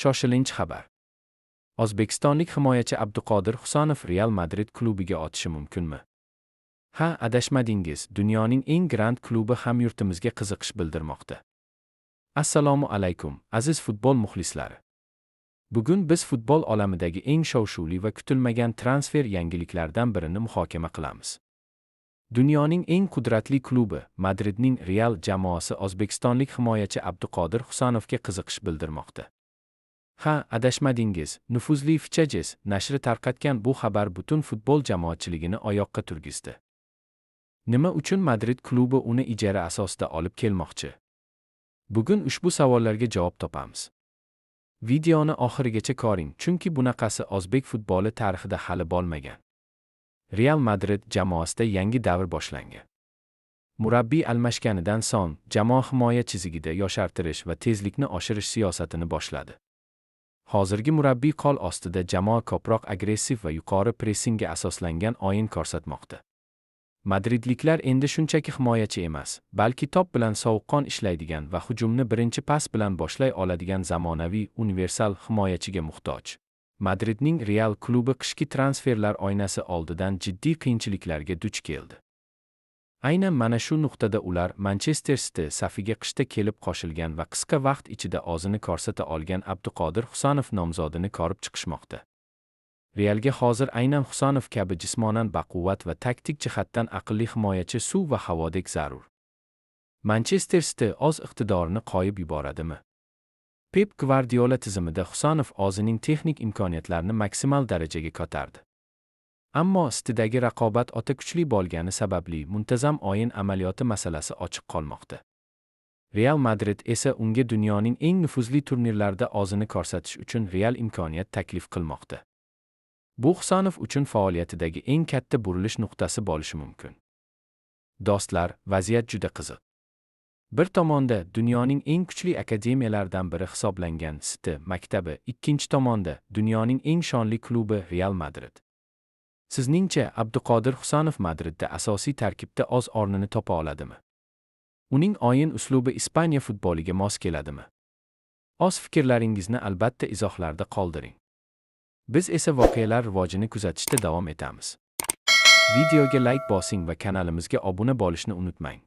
Shoshilinch xabar. O'zbekistonlik himoyachi Abduqodir Husanov Real Madrid klubiga o'tishi mumkinmi? Ha, adashmadingiz, dunyoning eng grand klubi ham yurtimizga qiziqish bildirmoqda. Assalomu alaykum, aziz futbol muxlislari. Bugun biz futbol olamidagi eng shov-shuvli va kutilmagan transfer yangiliklaridan birini muhokama qilamiz. Dunyoning eng qudratli klubi Madridning Real jamoasi o'zbekistonlik himoyachi Abduqodir Husanovga qiziqish bildirmoqda. Ha, adashmadingiz, nufuzli Fichajes nashri tarqatgan bu xabar butun futbol jamoatchiligini oyoqqa turgizdi. Nima uchun Madrid klubi uni ijara asosida olib kelmoqchi? Bugun ushbu savollarga javob topamiz. Videoni oxirigacha ko'ring, chunki bunaqasi o'zbek futboli tarixida hali bo'lmagan. Real Madrid jamoasida yangi davr boshlangan. Murabbiy almashganidan so'ng jamoa himoya chizigida yoshartirish va tezlikni oshirish siyosatini boshladi. Hozirgi murabbiy qo'l ostida jamoa ko'proq agressiv va yuqori pressingga asoslangan o'yin ko'rsatmoqda. Madridliklar endi shunchaki himoyachi emas, balki to'p bilan sovuqqon ishlaydigan va hujumni birinchi pas bilan boshlay oladigan zamonaviy universal himoyachiga muhtoj. Madridning Real klubi qishki transferlar oynasi oldidan jiddiy qiyinchiliklarga duch keldi. Aynan mana shu nuqtada ular Manchester City safiga qishda kelib qo'shilgan va qisqa vaqt ichida o'zini ko'rsata olgan Abduqodir Husanov nomzodini ko'rib chiqishmoqda. Realga hozir aynan Husanov kabi jismonan baquvvat va taktik jihatdan aqlli himoyachi suv va havodek zarur. Manchester City o'z iqtidorini qo'yib yuboradimi? Pep Gvardiola tizimida Husanov o'zining texnik imkoniyatlarini maksimal darajaga ko'tardi. Ammo City'dagi raqobat o'ta kuchli bo'lgani sababli muntazam o'yin amaliyoti masalasi ochiq qolmoqda. Real Madrid esa unga dunyoning eng nufuzli turnirlarida o'zini ko'rsatish uchun real imkoniyat taklif qilmoqda. Bu Husanov uchun faoliyatidagi eng katta burilish nuqtasi bo'lishi mumkin. Do'stlar, vaziyat juda qiziq. Bir tomonda dunyoning eng kuchli akademiyalaridan biri hisoblangan City maktabi, ikkinchi tomonda dunyoning eng shonli klubi Real Madrid. Sizningcha Abduqodir Husanov Madridda asosiy tarkibda o'z o'rnini topa oladimi? Uning o'yin uslubi Ispaniya futboliga mos keladimi? O'z fikrlaringizni albatta izohlarda qoldiring. Biz esa voqealar rivojini kuzatishda davom etamiz. Videoga like bosing va kanalimizga obuna bo'lishni unutmang.